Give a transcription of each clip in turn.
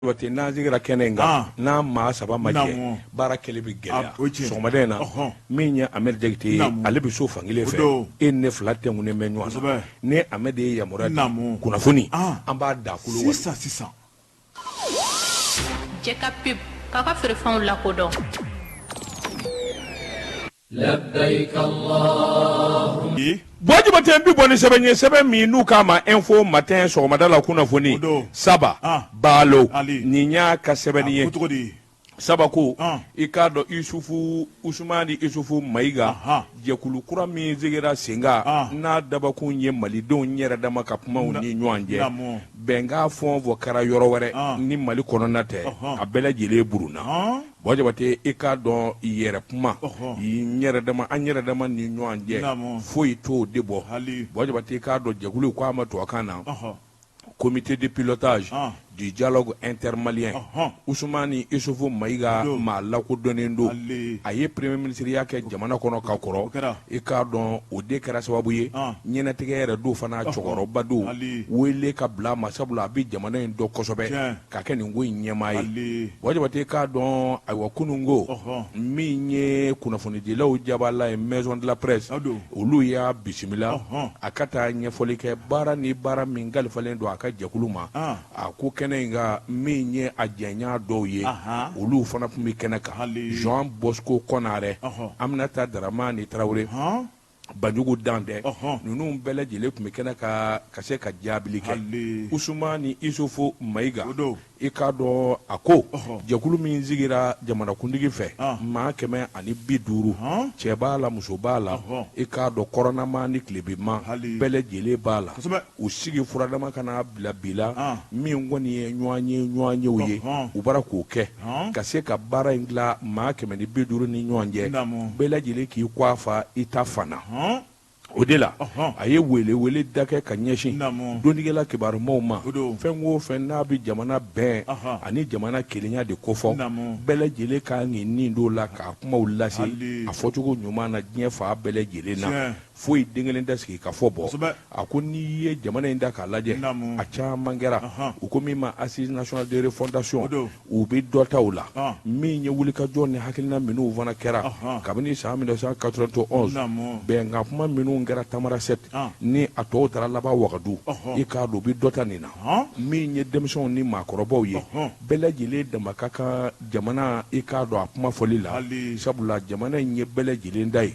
Jabate, n'an sigira kɛnɛ in kan, n'an maa saba ma jɛ, baara kɛli bɛ gɛlɛya. Sɔgɔmada in na, min ye Amɛdi Jakite ye, ale bɛ so fankelen fɛ, e ni ne fila tɛnkunnen bɛ ɲɔgɔn na. Ni Amɛdi ye yamaruya di, kunnafoni, an b'a da kolo sisan sisan. Jɛ ka pub k'a ka feerefɛnw lakodɔn. Buwa Jabate, n bɛ bɔ ni sɛbɛn ye, sɛbɛn min n'u k'a ma Info Matin sɔgɔmada la kunnafoni. Saba Baalo, nin y'a ka sɛbɛnni ye. Saba ko i k'a dɔn Isufu Usumani Isufu Mayiga, jɛkulu kura min sigira sen kan, n'a dabakun ye malidenw yɛrɛ dama ka kumaw ni ɲɔgɔn cɛ, bɛnkan fɛn o fɛn kɛra yɔrɔ wɛrɛ ni Mali kɔnɔna tɛ, a bɛɛ lajɛlen burunna. Buwa Jabate, i k'a dɔn yɛrɛ kuma, yɛrɛ dama, an yɛrɛ dama ni ɲɔgɔn cɛ, foyi t'o de bɔ. Buwa Jabate, i k'a dɔn jɛkulu ko a ma tubabukan na comité de pilotage du dialogue intermalien, Usumani Isufu Mayiga, maa lakodɔnnen don, a ye premier ministreya kɛ jamana kɔnɔ ka kɔrɔ. I k'a dɔn o de kɛra sababu ye ɲɛnatigɛ yɛrɛ don fana, cɛkɔrɔba don, wele ka bila a ma, sabula a bɛ jamana in dɔn kosɛbɛ ka kɛ nin ko in ɲɛmaa ye. Buwa Jabate, k'a dɔn ayiwa kunun ko min ye kunnafonidilaw jabala ye, maison de la presse, olu y'a bisimila a ka taa ɲɛfɔli kɛ baara ni baara min kalifalen don a ka jɛkulu ma. A ko kɛnɛ in kan, min ye a jɛɲɔgɔn dɔw ye, olu fana tun bɛ kɛnɛ kan, Jean Bosco Konaré, Aminata Daramani Tarawele, Banjugu Dantɛ, ninnu bɛɛ lajɛlen tun bɛ kɛnɛ kan ka se ka jaabili kɛ. Usumani Isufu Mayiga, i k'a dɔn a ko jɛkulu min sigira jamanakuntigi fɛ, maa 150, cɛ b'a la, muso b'a la, i k'a dɔn kɔrɔnama ni tilebinma bɛɛ lajɛlen b'a la. U sigi furadama ka n'a bila bi la, min kɔni ye ɲɔgɔn ye ɲɔgɔn ye, u bara k'o kɛ ka se ka baara in dilan maa 150 ni ɲɔgɔn cɛ, bɛɛ lajɛlen k'i kɔ fa i ta fan na. O de la a ye welewele da kɛ ka ɲɛsin dɔnnikɛla kibarumaw ma, fɛn o fɛn n'a bɛ jamana bɛn ani jamana kelenya de kofɔ, bɛɛ lajɛlen ka kan k'i nin don la k'a kumaw lase a fɔcogo ɲuman na diɲɛ fan bɛɛ lajɛlen na. Foyi den kelen tɛ sigi ka fɔ bɔ. A ko n'i ye jamana in da k'a lajɛ, a caman kɛra u ko min ma assise nationale de refondation, u bɛ dɔ ta o la. Min ye wulikajɔ ni hakilina minnu fana kɛra kabini san 1991, bɛnkan kuma minnu kɛra Tamarasɛti ni a tɔw taara laban Wagadu, i k'a dɔn u bɛ dɔ ta nin na. Min ye denmisɛnw ni maakɔrɔbaw ye, bɛɛ lajɛlen dama ka kan jamana, i k'a dɔn a kuma fɔli la, sabula jamana in ye bɛɛ lajɛlen da ye.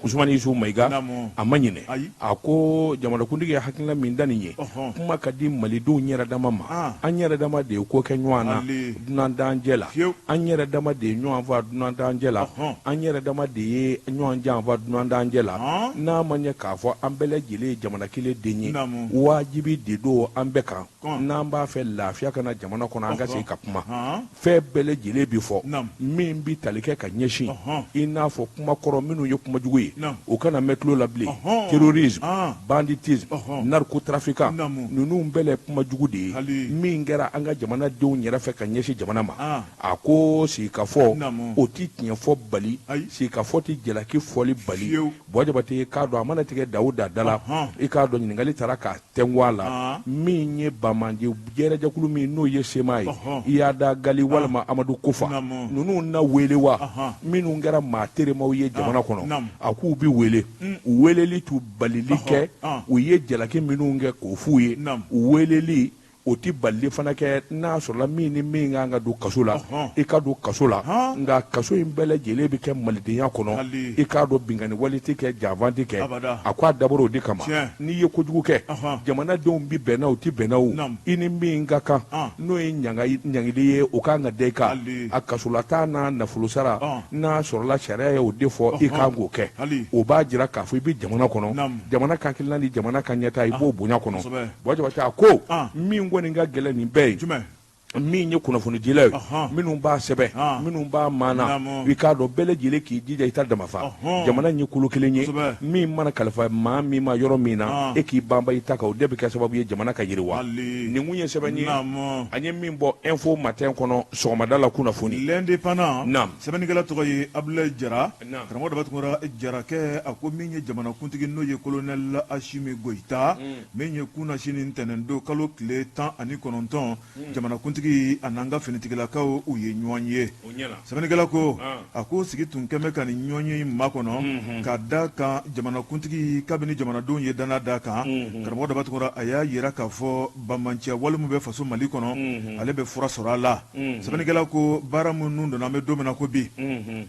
Usumani Isufu Mayiga a ma ɲinɛ, a ko jamanakuntigi ye hakilina min da nin ye, kuma ka di malidenw yɛrɛ dama ma. An yɛrɛ dama de ye ko kɛ ɲɔgɔn na dunan t'an cɛ la, an yɛrɛ dama de ye ɲɔgɔn faa dunan t'an cɛ la, an yɛrɛ dama de ye ɲɔgɔn janfa dunan t'an cɛ la. N'a ma ɲɛ k'a fɔ an bɛɛ lajɛlen ye jamana kelen den ye, wajibi de don an bɛɛ kan, n'an b'a fɛ lafiya ka na jamana kɔnɔ, an ka segin ka kuma. Fɛn bɛɛ lajɛlen bɛ fɔ min bɛ tali kɛ ka ɲɛsin i n'a fɔ kuma kɔrɔ minnu ye kuma jugu ye, o kana mɛn tulo la bilen. Terrorisme, banditisme, narcotrafiquant, ninnu bɛɛ la kuma jugu de ye min kɛra an ka jamanadenw yɛrɛ fɛ ka ɲɛsin jamana ma. A ko sigikafɔ, o tɛ tiɲɛ fɔ bali, sigikafɔ tɛ jalaki fɔli bali. Buwa Jabate, k'a dɔn a mana tigɛ da o da da la, i k'a dɔn ɲininkali taara ka tɛnku a la, min ye banbaanci jɛrɛjɛkulu min n'o ye CMA ye, Iyad Ag Ghali walima Amadu Kufa, ninnu na wele wa? Minnu kɛra maa teremaw ye jamana kɔnɔ, a k'u bɛ wele. U weleli t'u balili kɛ u ye jalaki minnu kɛ k'o f'u ye. U weleli o tɛ balili fana kɛ n'a sɔrɔla min ni min kan ka don kaso la, i ka don kaso la. Nka kaso in bɛɛ lajɛlen bɛ kɛ malidenya kɔnɔ, i k'a dɔn binkanni wale tɛ kɛ, janfa tɛ kɛ. A ko a dabɔra o de kama. N'i ye kojugu kɛ, jamanadenw bɛ bɛn n'a o tɛ bɛn n'a o, i ni min ka kan n'o ye ɲangili ye, o kan ka da i kan. A kasolataa n'a nafolo sara, n'a sɔrɔla sariya ye o de fɔ, i kan k'o kɛ. O b'a jira k'a fɔ i bɛ jamana kɔnɔ, jamana ka hakilina ni jamana ka ɲɛtaa, i b'o bonya kɔnɔ. Buwa Jabate a ko min kɔni ka gɛlɛn nin bɛɛ ye, min ye kunnafonidila ye, minnu b'a sɛbɛn, minnu b'a maana, i k'a dɔn bɛɛ lajɛlen k'i jija i ta damafa. Jamana ye kulu kelen ye, min mana kalifa maa min ma yɔrɔ min na, e k'i banba i ta kan, o de bɛ kɛ sababu ye jamana ka yiriwa. Nin kun ye sɛbɛn ye an ye min bɔ Info Matin kɔnɔ sɔgɔmada la kunnafoni. L'Indépendant, sɛbɛnnikɛla tɔgɔ ye Abdoulaye Jara. Karamɔgɔ Daba Tunkara Jarakɛ, a ko min ye jamanakuntigi n'o ye colonel Asimi Goyita, min ye kunasini ntɛnɛn don kalo tile 19, jamanakuntigi. jamanakuntigi a n'an ka finitigilakaw u ye ɲɔgɔn ye. Sɛbɛnnikɛla ko a ko sigi tun kɛlen bɛ ka nin ɲɔgɔnye in makɔnɔ ka da kan jamanakuntigi kabini jamanadenw ye danaya d'a kan. Karamɔgɔ Daba Tunkara a y'a jira k'a fɔ banbaanciya wale min bɛ faso Mali kɔnɔ, ale bɛ fura sɔrɔ a la. Sɛbɛnnikɛla ko baara minnu donna an bɛ don min na ko bi,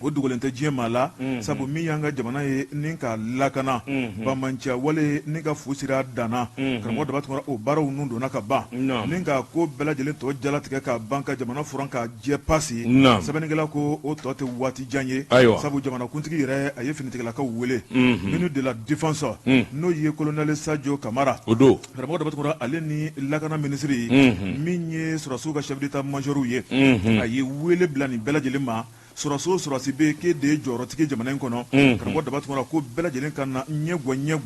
o dogolen tɛ diɲɛ maa la, sabu min y'an ka jamana ye ni k'a lakana banbaanciya wale ni ka fu siri a dan na, karamɔgɔ Daba Tunkara o baaraw ninnu donna ka ban ni ka ko bɛɛ lajɛlen tɔ jalatigɛ ka ban ka jamana furan ka jɛ pasi. Sɛbɛnnikɛla ko o tɔ tɛ waati jan ye, sabu jamanakuntigi yɛrɛ a ye finitigilakaw wele, ministre de la défense n'o ye colonel Sajo Kamara. O don. Karamɔgɔ Daba Tunkara ale ni lakana minisiri min ye sɔrɔdasiw ka chef d'état-major ye, a ye wele bila nin bɛɛ lajɛlen ma. Sɔrɔdasi o sɔrɔdasi bɛ yen k'e de ye jɔyɔrɔtigi jamana in kɔnɔ, karamɔgɔ Daba Tunkara ko bɛɛ lajɛlen ka na ɲɛ ɲɛ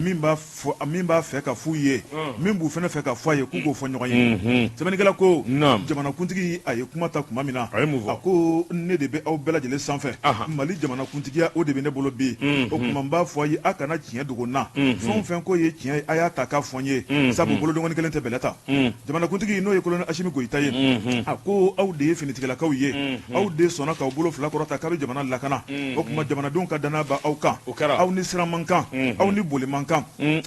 min min b'a fɛ ka f'u ye, min b'u fana fɛ ka fɔ a ye, k'u k'o fɔ ɲɔgɔn ye. Sɛbɛnnikɛla ko jamanakuntigi a ye kuma ta tuma min na, a ko ne de bɛ aw bɛɛ lajɛlen sanfɛ, Mali jamanakuntigiya o de bɛ ne bolo bi, o tuma n b'a fɔ a ye a kana tiɲɛ dogo n na, fɛn o fɛn ko ye tiɲɛ ye a y'a ta k'a fɔ n ye, sabu bolodenkɔni kelen tɛ bɛlɛ ta. Jamanakuntigi n'o ye colonel Asimi Goyita ye, a ko aw de ye finitigilakaw ye, aw de sɔnna k'aw bolo fila kɔrɔta k'a bɛ jamana lakana, o tuma jamanadenw ka danaya b'aw kan, aw ni siran man kan, aw ni boli man kan,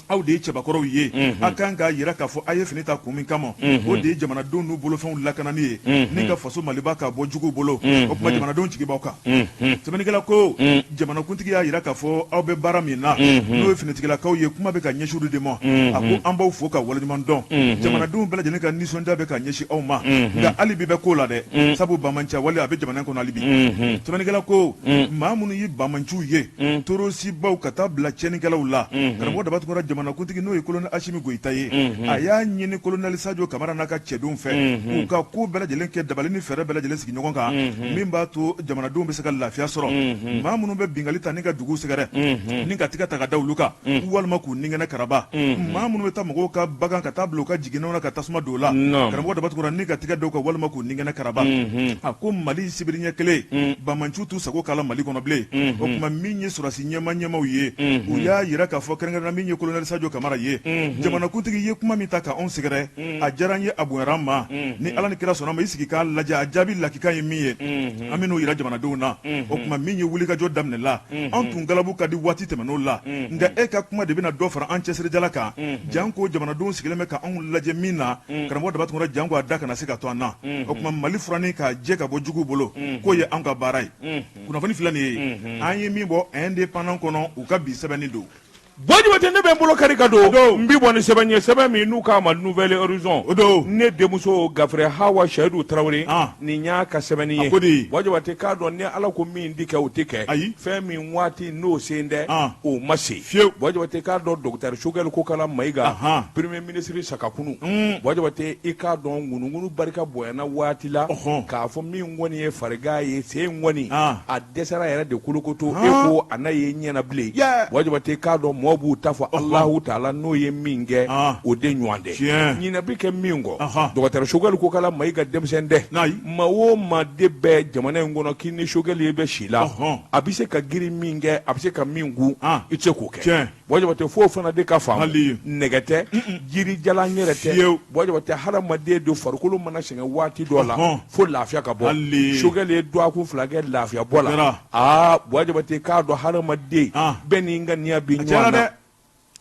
aw de ye cɛbakɔrɔw ye, a kan k'a jira k'a fɔ a ye fini ta kun min kama, o de ye jamanadenw n'u bolofɛnw lakanani ye ni ka faso Maliba k'a bɔ juguw bolo, o tuma jamanadenw jigi b'aw kan. Sɛbɛnnikɛla ko jamanakuntigi y'a jira k'a fɔ aw bɛ baara min na, n'o ye finitigilakaw ye, kuma bɛ ka ɲɛsin olu de ma. A ko an b'aw fo ka waleɲuman dɔn, jamanadenw bɛɛ lajɛlen ka nisɔndiya bɛ ka ɲɛsin aw ma, nka hali bi bɛ ko la dɛ, sabu banbaanciya wale a bɛ jamana in kɔnɔ hali bi. Sɛbɛnnikɛla ko maa minnu ye banbaanciw ye, terroristebaw ka taa bila tiɲɛnikɛlaw la, karamɔgɔ Daba Tunkara, jamanakuntigi n'o ye colonel Asimi Goyita ye, a y'a ɲini colonel Sajo Kamara n'a ka cɛdenw fɛ, u ka ko bɛɛ lajɛlen kɛ dabali ni fɛɛrɛ bɛɛ lajɛlen sigi ɲɔgɔn kan min b'a to jamanadenw bɛ se ka lafiya sɔrɔ. Maa minnu bɛ binkanni ta ni ka dugu sɛgɛrɛ ni ka tigɛ ta ka da olu kan walima k'u ninkɛnɛ karaba, maa minnu bɛ taa mɔgɔw ka bagan ka taa bila u ka jiginɛw na ka tasuma don o la, karamɔgɔ Daba Tunkara, ni ka tigɛ da u kan walima k'u ninkɛnɛ karaba, a ko Mali sibiri ɲɛ kelen banbaanciw t'u sago k'a la Mali kɔnɔ bilen. O tuma min ye sɔrɔdasi ɲɛmaa ɲɛmaaw ye, u y'a jira k'a fɔ kɛrɛnkɛrɛnnenya min ye colonel Sajo Kamara ye, jamanakuntigi ye kuma min ta ka anw sɛgɛrɛ, a diyara an ye, a bonyara an ma. Ni Ala ni kira sɔnna ma, i sigi k'a lajɛ, a jaabi lakika ye min ye, an bɛn'o jira jamanadenw na. O tuma min ye wulikajɔ daminɛla, an tun galabu ka di waati tɛmɛn'o la, nka e ka kuma de bɛna dɔ fara an cɛsirijala kan, janko jamanadenw sigilen bɛ ka anw lajɛ min na, karamɔgɔ Daba Tunkara, janko a da kana se ka to an na. O tuma Mali furanni k'a jɛ ka bɔ juguw bolo, k'o ye an ka baara ye. Kunnafoni filɛ nin ye, an ye min bɔ Indépendant kɔnɔ, u ka bi sɛbɛnni don. Buwa Jabate, ne bɛ n bolo kari ka don n bi bɔ ni sɛbɛn ye, sɛbɛn min n'u k'a ma Nouvel Horizon. O don. Ne denmuso Gafure Hawa Seyidu Tarawele, nin y'a ka sɛbɛnni ye. A ko di? Buwa Jabate, k'a dɔn ni Ala ko min di kɛ, o tɛ kɛ. Ayi. Fɛn min waati n'o sen dɛ, o ma se. Fiyewu. Buwa Jabate, k'a dɔn docteur Choguel Kokala Mayiga, premier ministre sakakunu. Buwa Jabate, i k'a dɔn ŋunuŋunu barika bonyana waati la, k'a fɔ min kɔni ye farigan ye, sen kɔni, a dɛsɛra yɛrɛ de kolokoto, e ko a n'a ye ɲɛna bilen. Buwa Jabate, k'a dɔn mɔgɔw b'u ta fɔ Alahu taala n'o ye min kɛ, o de ɲɔgɔn tɛ. Ɲinɛ bɛ kɛ min kɔ, docteur Choguel Kokala Mayiga denmisɛn tɛ. Maa o maa de bɛ jamana in kɔnɔ k'i ni Choguel ye bɛ si la, a bɛ se ka girin min kɛ, a bɛ se ka min kun, i tɛ se k'o kɛ. Buwa Jabate, f'o fana de ka faamu, nɛgɛ tɛ, jirijalan yɛrɛ tɛ. Buwa Jabate, hadamaden don, farikolo mana sɛgɛn waati dɔ la, fo lafiya ka bɔ. Choguel ye dɔgɔkun 2 kɛ lafiya bɔ la. Aa Buwa Jabate, k'a dɔn hadamaden bɛɛ n'i ŋaniya bɛ ɲɔgɔn na,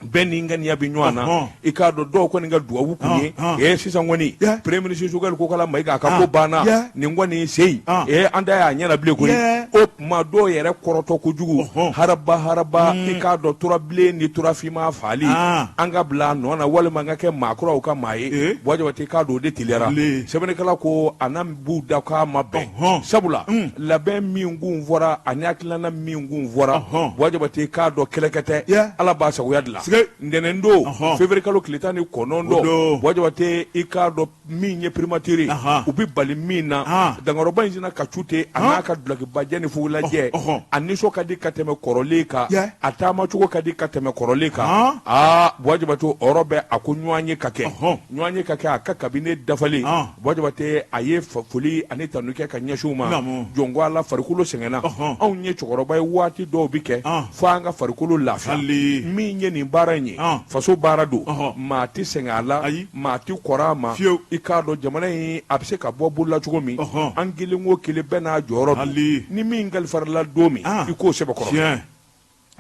bɛɛ n'i ŋaniya bɛ ɲɔgɔn na. I k'a dɔn dɔw kɔni ka dugawu kun ye ee sisan kɔni premier ministre Choguel Kokala Mayiga a ka ko banna nin kɔni sen ee an da y'a ɲɛna bilen koyi. O tuma dɔw yɛrɛ kɔrɔtɔ kojugu haraba haraba, i k'a dɔn turabilen ni turafinma faali an ka bila a nɔ na walima an ka kɛ maakuraw ka maa ye. Buwa Jabate, k'a dɔn o de teliyara. Sɛbɛnnikɛla ko a n'a b'u da k'a ma bɛn, sabula labɛn min kun fɔra ani hakilina min kun fɔra, Buwa Jabate, k'a dɔn kɛlɛkɛ tɛ, Ala b'a sagoya dilan. Ntɛnɛn don, février kalo tile 19, Buwa Jabate, i k'a dɔn min ye primature u bɛ bali min na, dankɔrɔba in sinna ka cu ten, a n'a ka dulɔkibajɛ ni fugulajɛ, a nisɔn ka di ka tɛmɛ kɔrɔlen kan, a taamacogo ka di ka tɛmɛ kɔrɔlen kan. Aa Buwa Jabate, o yɔrɔ bɛɛ a ko ɲɔgɔn ye ka kɛ, ɲɔgɔn ye ka kɛ a ka cabinet dafalen. Buwa Jabate, a ye foli ani tanu kɛ ka ɲɛsin u ma. Jɔn ko Ala, farikolo sɛgɛnna, anw ye cɛkɔrɔba ye, waati dɔw bɛ kɛ fo an ka farikolo lafiya. Min ye nin baara baara in ye faso baara don, maa tɛ sɛgɛn a la, maa tɛ kɔrɔ a ma, i k'a dɔn jamana in a bɛ se ka bɔ bolo la cogo min, an kelen o kelen bɛɛ n'a jɔyɔrɔ don, ni min kalifara i la don min i k'o sɛbɛkɔrɔ.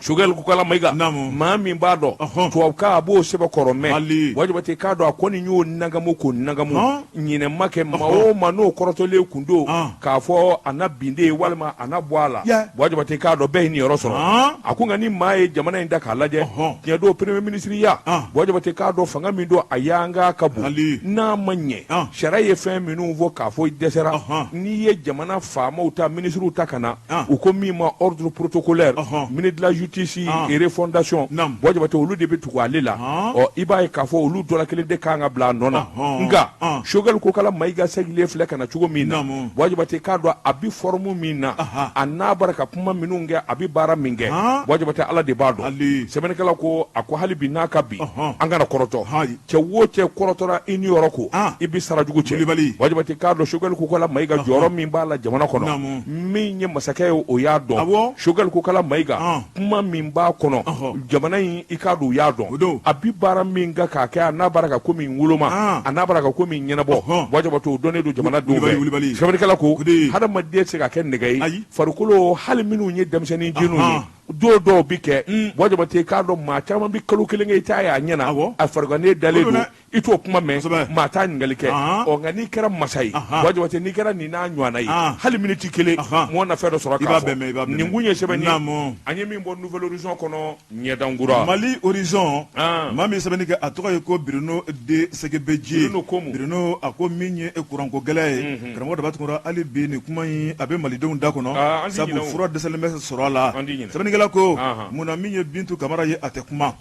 Sogɛli Kokala Mayiga maa min b'a dɔn tubabukan a b'o sɛbɛkɔrɔ mɛn, Buwa Jabate k'a dɔn a kɔni y'o nagamu k'o nagamu ɲinɛ ma kɛ maa o maa n'o kɔrɔtɔlen kun don k'a fɔ a na bin de walima a na bɔ a la, Buwa Jabate k'a dɔn bɛɛ ye niyɔrɔ sɔrɔ. A ko nka ni maa ye jamana in da k'a lajɛ, tiɲɛ don premier ministre ya, Buwa Jabate k'a dɔn fanga min don a yanga ka bon, n'a ma ɲɛ sariya ye fɛn minnu fɔ k'a fɔ i dɛsɛra, n'i ye jamana faamaw ta minisiriw ta ka na u ko min ma ordre protocolaire, ministre de la justice et refondation, Buwa Jabate olu de bɛ tugu ale la. Ɔ i b'a ye k'a fɔ olu dɔ la kelen de kan ka bila a nɔ na. Nka Sogɛli Kokala Mayiga segilen filɛ ka na cogo min na, Buwa Jabate k'a dɔn a bɛ forme min na, a n'a bɔra ka kuma minnu kɛ, a bɛ baara min kɛ, Buwa Jabate Ala de b'a dɔn. Sɛbɛnnikɛla ko a ko hali bi n'a ka bin, an kana kɔrɔtɔ. Cɛ o cɛ kɔrɔtɔra i niyɔrɔ ko, i bɛ sara jugu cɛ. Buwa Jabate k'a dɔn Sogɛli Kokala Mayiga jɔyɔrɔ min b'a la jamana kɔnɔ, min ye masakɛ ye o y'a dɔn. Sogɛli Kokala Mayiga kuma min b'a kɔnɔ jamana in, i k'a dɔn u y'a dɔn a bɛ baara min kan k'a kɛ, a n'a baara ka ko min woloma, a n'a baara ka ko min ɲɛnabɔ, Buwa Jabate o dɔnnen don jamanadenw fɛ. Sɛbɛnnikɛla ko hadamaden tɛ se ka kɛ nɛgɛ ye farikolo, hali minnu ye denmisɛnnin jeunes ye. Don dɔw bɛ kɛ, Buwa Jabate k'a dɔn maa caman bɛ kalo kelen kɛ i t'a ye a ɲɛ na, a farigannen dalen don, i t'o kuma mɛn, maa t'a ɲininkali kɛ. Ɔ nka n'i kɛra masa ye, Buwa Jabate, n'i kɛra nin n'a ɲɔgɔnna ye, hali miniti kelen mɔgɔ na fɛn dɔ sɔrɔ k'a fɔ. Nin kun ye sɛbɛnni ye an ye min bɔ Nouvel Horizon kɔnɔ, ɲɛdankura. Mali Horizon, maa min ye sɛbɛnni kɛ, a tɔgɔ ye ko Bruno de Segebeji. Bruno a ko min ye kuranko gɛlɛya ye, karamɔgɔ Daba Tunkara, hali bi nin kuma in a bɛ malidenw da kɔnɔ, sabu fura dɛsɛlen bɛ sɔrɔ a la. Sɛbɛnnikɛla ko munna min ye Bintu Kamara ye a tɛ kuma,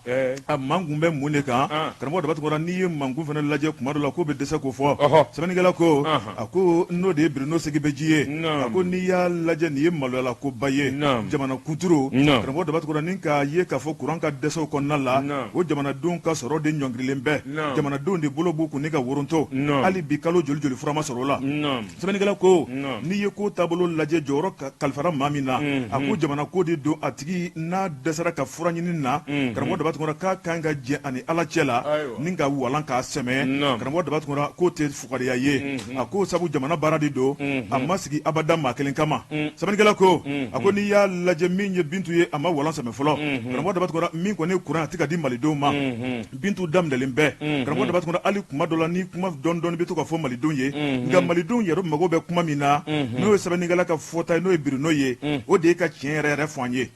a mankun bɛ mun de kan? Karamɔgɔ Daba Tunkara, n'i ye mankun fana lajɛ kuma dɔ la, k'o bɛ dɛsɛ k'o fɔ. Sɛbɛnnikɛla ko a ko n'o de ye Bruno Segebeji ye, a ko n'i y'a lajɛ nin ye maloyala koba ye jamana kunturu. Karamɔgɔ Daba Tunkara, ni k'a ye k'a fɔ kuran ka dɛsɛ kɔnɔna la, o jamanadenw ka sɔrɔ de ɲɔngirilen bɛ, jamanadenw de bolo b'u kun ni ka woronto, hali bi kalo joli joli fura ma sɔrɔ o la. Sɛbɛnnikɛla ko n'i ye ko taabolo lajɛ, jɔyɔrɔ kalifara maa min na, a ko jamana ko de don, a tigi n'a dɛsɛra ka fura ɲini na, karamɔgɔ Daba Tunkara, k'a kan ka jɛ ani Ala cɛ la ni ka walan k'a sɛmɛ. Karamɔgɔ Daba Tunkara, k'o tɛ fugariya ye, a ko sabu jamana baara de don, a ma sigi abada maa kelen kama. Sɛbɛnnikɛla ko a ko n'i y'a lajɛ min ye Bintu ye, a ma walan sɛmɛ fɔlɔ. Karamɔgɔ Daba Tunkara, min kɔni kuran a tɛ ka di malidenw ma, Bintu daminɛlen bɛɛ, karamɔgɔ Daba Tunkara, hali kuma dɔ la ni kuma dɔɔni dɔɔni bɛ to ka fɔ malidenw ye, nka malidenw yɛrɛ mago bɛ kuma min na, n'o ye sɛbɛnnikɛla ka fɔta ye, n'o ye Bruno ye, o de ye ka tiɲɛ yɛrɛ yɛrɛ fɔ an ye.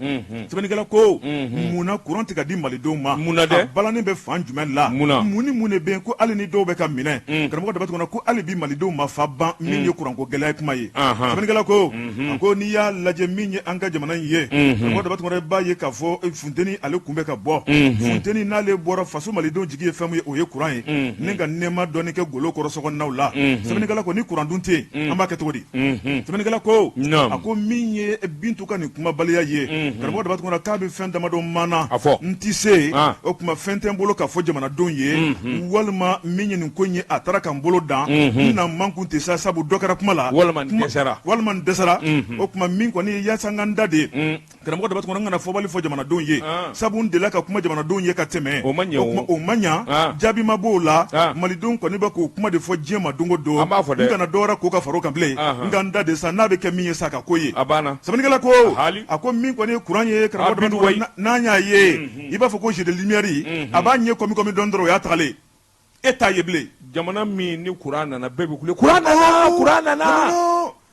Sɛbɛnnikɛla ko munna kuran tɛ ka di malidenw ma, a balannen bɛ fan jumɛn la, mun ni mun de bɛ yen ko hali ni dɔw bɛ ka minɛ? Karamɔgɔ Daba Tunkara ko hali bi malidenw ma fa ban min ye kuranko gɛlɛya kuma ye. Sɛbɛnnikɛla ko a ko n'i y'a lajɛ min ye an ka jamana in ye, karamɔgɔ Daba Tunkara, i b'a ye k'a fɔ funteni ale kun bɛ ka bɔ, funteni n'ale bɔra, faso malidenw jigi ye fɛn min ye, o ye kuran ye, ni ka nɛɛma dɔɔni kɛ golo kɔrɔ sokɔnɔnaw la. Sɛbɛnnikɛla ko ni kuran dun tɛ yen, an b'a kɛ cogo di? Sɛbɛnnikɛla ko a ko min ye Bintu ka nin kumabaliya ye, karamɔgɔ Daba Tunkara, k'a bɛ fɛn damadɔ maana a fɔ n tɛ se o tuma fɛn tɛ n bolo k'a fɔ jamanadenw ye, walima min ye nin ko in ye, a taara ka n bolo dan, n na mankun tɛ sa, sabu dɔ kɛra kuma la, walima n dɛsɛra, walima n dɛsɛra. O tuma min kɔni ye yaasa n ka n da de ye, karamɔgɔ Daba Tunkara, n kana fɔbali fɔ jamanadenw ye, sabu n delila ka kuma jamanadenw ye ka tɛmɛ, o ma ɲɛ, o ma ɲa, jaabi ma b'o la. Malidenw kɔni bɛ k'o kuma de fɔ diɲɛ ma don o don. An b'a fɔ dɛ, n kana dɔwɛrɛ ko ka far'o kan bilen, n ka n da de sa, n'a bɛ kɛ min ye sa, ka ko ye. A banna. Sɛbɛnnikɛla ko a ko min kɔni ye kuran ye, karamɔgɔ Daba Tunkara, n'an y'a ye, i b'a fɔ ko jeu de lumière, a b'a ɲɛ kɔmi kɔmi dɔɔni dɔrɔn, o y'a tagalen, e t'a ye bilen. Jamana min ni kuran nana, bɛɛ bɛ kule kuran nana, kuran nana,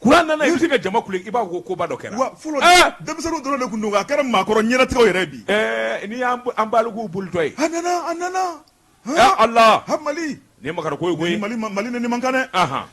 kuran nana, i bɛ se ka jama kule, i b'a fɔ ko koba dɔ kɛra. Wa fɔlɔ denmisɛnninw dɔrɔn de tun don, a kɛra maakɔrɔ ɲɛnatigɛw yɛrɛ bi. Ɛɛ, n'i y'an balikuw bolitɔ ye. A nana, a nana. Ya Allah! Ha Mali! Nin ye makari ko ye koyi. Mali, Mali ni man kan dɛ.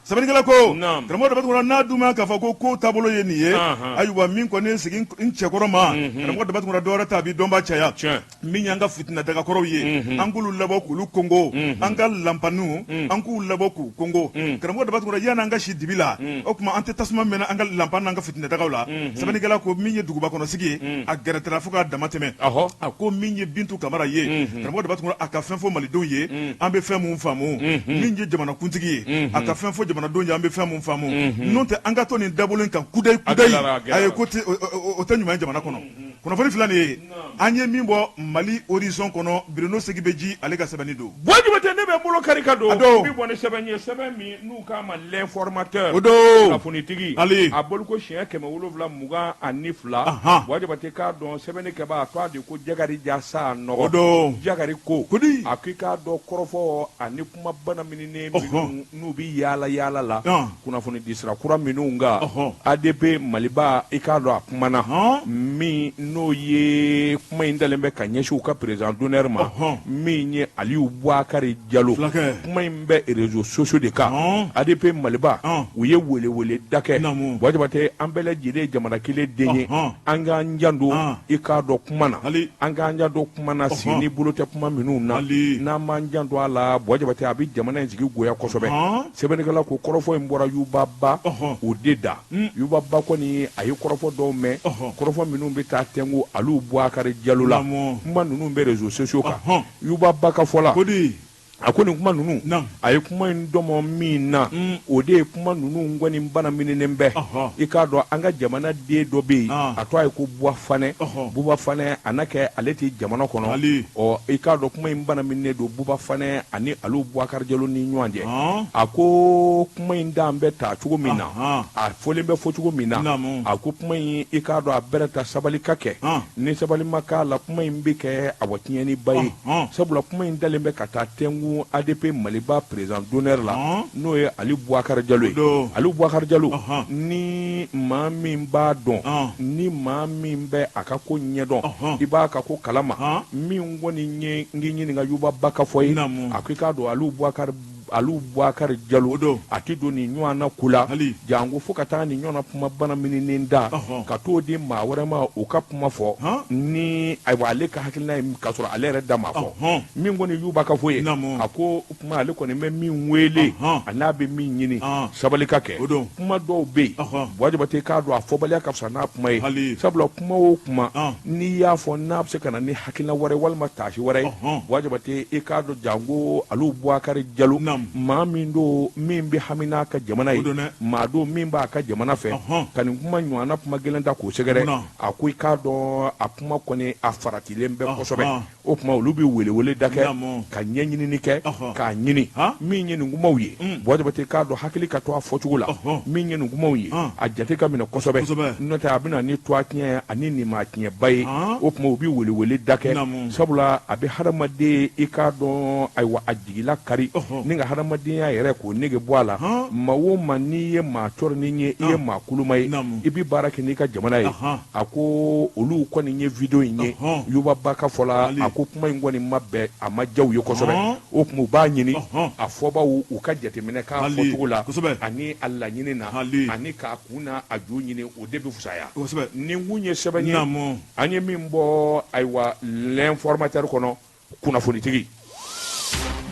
Sɛbɛnnikɛla ko karamɔgɔ Daba Tunkara, n'a dun ma k'a fɔ ko ko taabolo ye nin ye, ayiwa min kɔni ye segin n cɛkɔrɔ ma, karamɔgɔ Daba Tunkara, dɔwɛrɛ tɛ, a b'i dɔnbaa caya. Min y'an ka fitina dagakɔrɔw ye, an k'olu labɔ k'olu kongo, an ka lanpaniw, an k'u labɔ k'u kongo. Karamɔgɔ Daba Tunkara, yanni an ka si dibi la, o tuma an tɛ tasuma mɛnɛ an ka lanpan n'an ka fitinɛ dagaw la. Sɛbɛnnikɛla ko min ye duguba kɔnɔ sigi ye, a gɛrɛtɛra fo k'a dama tɛmɛ. A ko min ye Bintu Kamara ye, karamɔgɔ Daba Tunkara, a ka fɛn fɔ malidenw ye, an bɛ fɛn mun faamu. Min ye jamanakuntigi ye, a ka fɛn fɔ jamanadenw ye, an bɛ fɛn mun faamu. N'o tɛ, an ka to nin dabolo in kan kudayi kudayi, ayi, ko o tɛ ɲuman ye jamana kɔnɔ. Kunnafoni filɛ nin ye, an ye min bɔ Mali Horizon kɔnɔ, Bruno Segibeji ale ka sɛbɛnni don. Buwa Jabate, ne bɛ bolo kari ka don, A don. n bɛ bɔ ni sɛbɛn ye, sɛbɛn min n'u k'a ma L'Informateur, O don. Kunnafonitigi, Ali. a boliko siɲɛ 722, Ahan. Buwa Jabate k'a dɔn sɛbɛnnikɛbaa a tɔgɔ de ko Jakarija Sanɔgɔ, O don. Jakari ko, Kodi. a ko i k'a dɔn kɔrɔfɔ ani kuma banamininen Ɔhɔn. minnu n'u bɛ yaala yaala la Ɔn. kunnafoni disira kura minnu kan Ɔhɔn. ADP Maliba i k'a dɔn a kumana Ɔn. min n'o ye kuma in dalen bɛ ka ɲɛsin u ka président d'honneur ma Ɔhɔn. min ye Aliyu Bubakari Jalo Fulakɛ. kuma in bɛ réseaux sociaux de kan Ɔn. ADP Maliba Ɔn. u ye weleweleda kɛ Naamu. Buwa Jabate an bɛɛ lajɛlen ye jamana kelen den ye Ɔhɔn. an k'an janto Ɔn. i k'a dɔn kuma na Ali. an k'an janto kuma na sen ni bolo tɛ kuma minnu na Ali. n'an m'an janto a la Buwa Jabate a bɛ jamana in sigi goya kosɛbɛ Ɔhɔn. sɛbɛnnikɛla ko kɔrɔfɔ in bɔra Yuba Ba Ɔhɔn. o de da Yuba Ba kɔni a ye kɔrɔfɔ dɔw mɛn Ɔhɔn. kɔrɔfɔ minnu bɛ taa tɛnku Aliyu Bubakari Jalo la Naamu. kuma ninnu bɛ réseaux sociaux kan Ɔhɔn. Yuba Ba ka fɔ la Kodi. a ko nin kuma ninnu Naamu. a ye kuma in dɔmɔ min na o de ye kuma ninnu kɔni banamininen bɛ Ɔhɔn. i k'a dɔn an ka jamana den dɔ bɛ yen Ah. a tɔgɔ ye ko Buwa Fanɛ Ɔhɔn. Buba Fanɛ a n'a kɛ ale tɛ jamana kɔnɔ Ali. ɔ i k'a dɔn kuma in banamininen don Buba Fanɛ ani Aliyu Bubakari Jalo ni ɲɔgɔn cɛ Ɔn. a ko kuma in dan bɛ ta cogo min na Ahan. a fɔlen bɛ fɔ cogo min na Naamu. a ko kuma in i k'a dɔn a bɛrɛ ta sabali ka kɛ Ɔn. ni sabali ma k'a la kuma in bɛ kɛ awɔ tiɲɛniba ye Ɔhɔn. sabula kuma in dalen bɛ ka taa tɛnku ADP Maliba président d'honneur la Ɔn. n'o ye Ali Bubakari Jalo ye O don. Ali Bubakari Jalo Ɔhɔn. ni maa min b'a dɔn Ɔn. ni maa min bɛ a ka ko ɲɛdɔn Ɔhɔn. i b'a ka ko kalama Ɔn. min kɔni ye n k'i ɲininka Yuba Ba ka fɔ ye Naamu. a ko i k'a dɔn Aliyu Bubakari Aliyu Bubakari Jalo O don. a tɛ don nin ɲɔgɔn na ko la Ali. janko fo ka taa nin ɲɔgɔn na kuma banamininen da Ɔhɔn. ka t'o di maa wɛrɛ ma o ka kuma fɔ Han. ni ayiwa ale ka hakilina ye k'a sɔrɔ ale yɛrɛ da ma fɔ Ɔhɔn. min kɔni Yuba ka fɔ ye Naamu. a ko kuma ale kɔni bɛ min wele Ɔhɔn. a n'a bɛ min ɲini Ɔn. sabali ka kɛ O don. kuma dɔw bɛ yen Ɔhɔn. Buwa Jabate k'a dɔn a fɔbaliya ka fisa n'a kuma ye Ali. sabula kuma o kuma Ɔn. n'i y'a fɔ n'a bɛ se ka na ni hakilina wɛrɛ walima taasi wɛrɛ ye Ɔhɔn. Buwa Jabate i k'a dɔn janko Aliyu Bubakari Jalo Naamu. maa min don min bɛ hami n'a ka jamana ye O don dɛ. maa don min b'a ka jamana fɛ Ɔhɔn. ka nin kuma ɲɔgɔnna kuma gɛlɛn ta k'o sɛgɛrɛ Munna? a ko i k'a dɔn a kuma kɔni a faratilen bɛ Ɔhɔn. kosɛbɛ o tuma olu bɛ welewele da kɛ Naamu. ka ɲɛɲinini kɛ Ɔhɔn. k'a ɲini Han? min ye nin kumaw ye Buwa Jabate k'a dɔn hakili ka to a fɔcogo la Ɔhɔn. min ye nin kumaw ye Han. a jate ka minɛ kosɛbɛ Kosɛbɛ. n'o tɛ a bɛ na ni tɔgɔ tiɲɛ ani nin maa tiɲɛba ye Han? o tuma u bɛ welewele da kɛ Naamu. sabula a bɛ hadamaden i k'a dɔn ayiwa a jigila kari Ɔhɔn. ni ka hadamadenya yɛrɛ k'o nege bɔ a la Han? maa o maa n'i ye maa cɔrɔnin ye i ye Han. maa kuluma ye Naamu. i bɛ baara kɛ n'i ka jamana ye Ahan. a ko olu kɔni ye video in ye Ɔhɔn. Yuba Ba ka fɔ la Ali. a ko kuma in kɔni ma bɛn a ma diya u ye kosɛbɛ Ɔhɔn. o tuma u b'a ɲini Ɔhɔn. a fɔbaw u ka jateminɛ k'a Ali. fɔcogo la Kosɛbɛ. ani a laɲini na Ali. ani k'a kun n'a a ju ɲini o de bɛ fisaya Kosɛbɛ. nin kun ye sɛbɛn ye Naamu. an ye min bɔ ayiwa L'Informateur kɔnɔ kunnafonitigi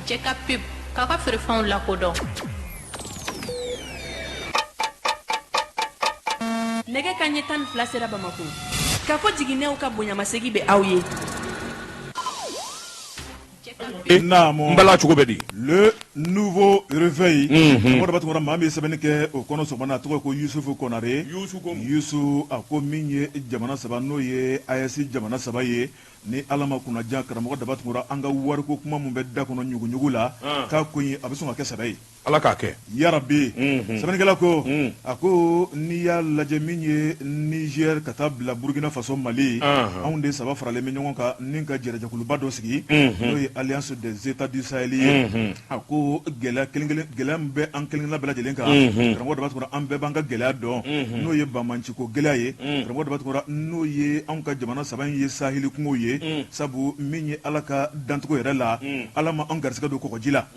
Jɛ ka pub k'a ka feerefɛnw lakodɔn. Nɛgɛ kanɲɛ 12 sera Bamakɔ. K'a fɔ jiginɛw ka bonyamasegin bɛ aw ye. Naamu. N bala cogo bɛ di Le nouveau réveil. Karamɔgɔ Daba Tunkara, maa min ye sɛbɛnni kɛ o kɔnɔ sɔgɔma na, a tɔgɔ ko Yusufu Konare. Yusu a ko min ye jamana saba n'o ye AES jamana saba ye ni Ala ma kunnaja karamɔgɔ Daba Tunkara an ka wariko kuma min bɛ da kɔnɔ ɲuguɲugu la k'a ko in a bɛ sɔn ka kɛ sɛbɛ ye. Ala k'a kɛ. Yarabi sɛbɛnnikɛla ko a ko n'i y'a lajɛ min ye Niger ka taa bila Burkina Faso Mali anw de saba faralen bɛ ɲɔgɔn kan ni ka jɛrɛjɛkuluba dɔ sigi n'o ye Alliance des États du Sahel ye a ko gɛlɛya kelen kelen gɛlɛya min bɛ an kelen kelenna bɛɛ lajɛlen kan karamɔgɔ Daba Tunkara an bɛɛ b'an ka gɛlɛya dɔn n'o ye banbaanciko gɛlɛya ye karamɔgɔ Daba Tunkara n'o ye anw ka jamana saba in ye saheli kungo ye sabu min ye Ala ka dancogo yɛrɛ la Ala ma an garisɛgɛ don kɔgɔji la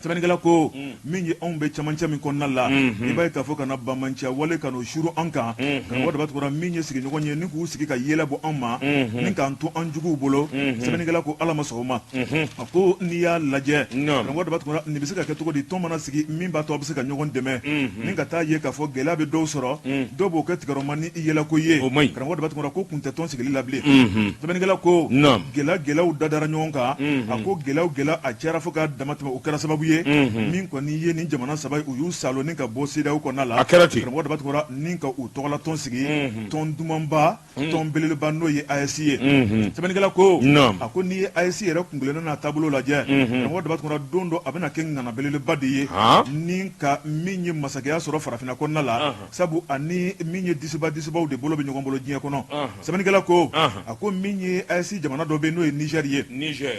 sɛbɛnnikɛla ko min ye anw bɛ camancɛ min kɔnɔna la i b'a ye k'a fɔ ka na banbaanciya wale ka n'o suuru an kan karamɔgɔ Daba Tunkara min ye sigiɲɔgɔn ye ni k'u sigi ka yɛlɛ bɔ anw ma ni k'an to an juguw bolo sɛbɛnnikɛla ko Ala ma sɔn o ma a ko n'i y'a lajɛ karamɔgɔ Daba Tunkara nin bɛ se ka kɛ cogo di tɔn mana sigi min b'a to a bɛ se ka ɲɔgɔn dɛmɛ ni ka taa ye k'a fɔ gɛlɛya bɛ dɔw sɔrɔ dɔw b'o kɛ tigɛrɔma ni yɛlɛko ye karamɔgɔ Daba Tunkara ko kun tɛ tɔn sigili la bilen sɛbɛnnikɛla ko gɛlɛya gɛlɛyaw dadara ɲɔgɔn kan a ko gɛlɛya gɛlɛya a cayara fo ka damatɛmɛ o kɛra sababu ye min kɔni ye nin jamana saba u y'u salon ni ka bɔ CEDEAO kɔnɔna la A kɛra ten. Karamɔgɔ Daba Tunkara ni ka u tɔgɔla tɔn sigi tɔn dumanba tɔn belebeleba n'o ye AES ye. Sɛbɛnnikɛla ko a ko n'i ye AES yɛrɛ kuntilenna n'a taabolo lajɛ, karamɔgɔ Daba Tunkara, don dɔ a bɛna kɛ ŋana belebeleba de ye ni ka min ye masakɛya sɔrɔ farafinna kɔnɔna la, sabu ani min ye disiba disibaw de bolo bɛ ɲɔgɔn bolo diɲɛ kɔnɔ. Sɛbɛnnikɛla ko a ko min ye AES jamana dɔ bɛ n'o ye Niger ye,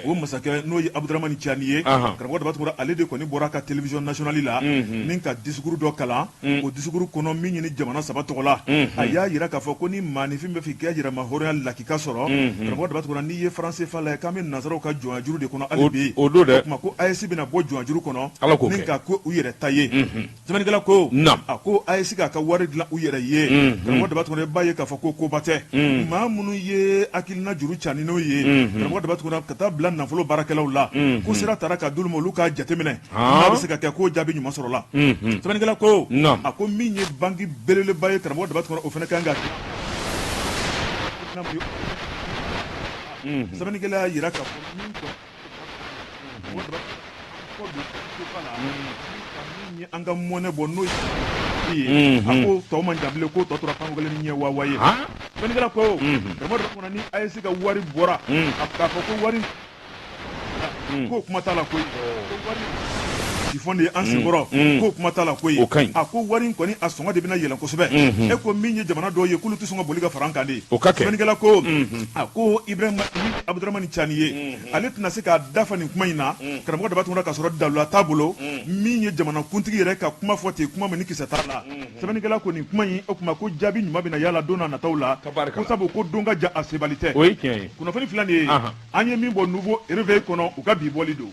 o masakɛ n'o ye Abudramani Cani ye, karamɔgɔ Daba Tunkara, ale de kɔni bɔra ka télévision nationale la ni ka discours dɔ kalan. O discours kɔnɔ, min ɲini jamana saba tɔgɔ la, a y'a jira k'a fɔ ko ni maaninfin bɛ fɛ k'i ka yɛrɛmahɔrɔnya lakika sɔrɔ, karamɔgɔ Daba Tunkara, n'i ye franc CFA lajɛ k'an bɛ nansaraw ka jɔnya juru de kɔnɔ hali bi. O don dɛ. O tuma ko AES bɛna bɔ jɔnya juru kɔnɔ ni ka ko u yɛrɛ ta ye. Sɛbɛnnikɛla ko a ko AES k'a ka wari dilan u yɛrɛ ye, karamɔgɔ Daba Tunkara, i b'a ye k'a fɔ ko koba tɛ. Maa minnu ye hakilina juru ca ni n'o ye, karamɔgɔ Daba Tunkara, ka taa bila nafolo baarakɛlaw la, ko sira taara ka d'olu ma, olu k'a jateminɛ n'a bɛ se ka kɛ k'o jaabi ɲuman sɔrɔla. Sɛbɛnnikɛla ko a ko min ye banki belebeleba ye, karamɔgɔ Daba Tunkara, o fana kan ka sɛbɛnnikɛla y'a jira k'a fɔ min min ye an ka mɔnɛ bɔ n'o ye, a ko tɔ man jan bilen, ko tɔ tora panko kelen ni ɲɛ waa ye. Sɛbɛnnikɛla ko karamɔgɔ Daba Tunkara, ni AES ka wari bɔra, k'a fɔ ko wari ko kuma t'a la koyi, ko wari siphon de ye an senkɔrɔ, ko kuma t'a la koyi. O ka ɲi. A ko wari in kɔni, a sɔngɔ de bɛna yɛlɛn kosɛbɛ. E ko min ye jamana dɔw ye k'olu tɛ sɔn ka boli ka fara an kan de. O ka kɛ. Sɛbɛnnikɛla ko a ko Ibrahima Abudramani Cani ye, ale tɛna se k'a dafa nin kuma in na, karamɔgɔ Daba Tunkara, k'a sɔrɔ dalula t'a bolo min ye jamanakuntigi yɛrɛ ka kuma fɔ ten, kuma min ni kisɛ t'a la. Sɛbɛnnikɛla ko nin kuma in, o tuma ko jaabi ɲuman bɛna yala don n'a nataw la, ko sabu ko don ka jan a sebali tɛ. O ye tiɲɛ ye. Kunnafoni filɛ nin ye, an ye min bɔ Nouveau Réveil kɔnɔ, u ka bi bɔli don.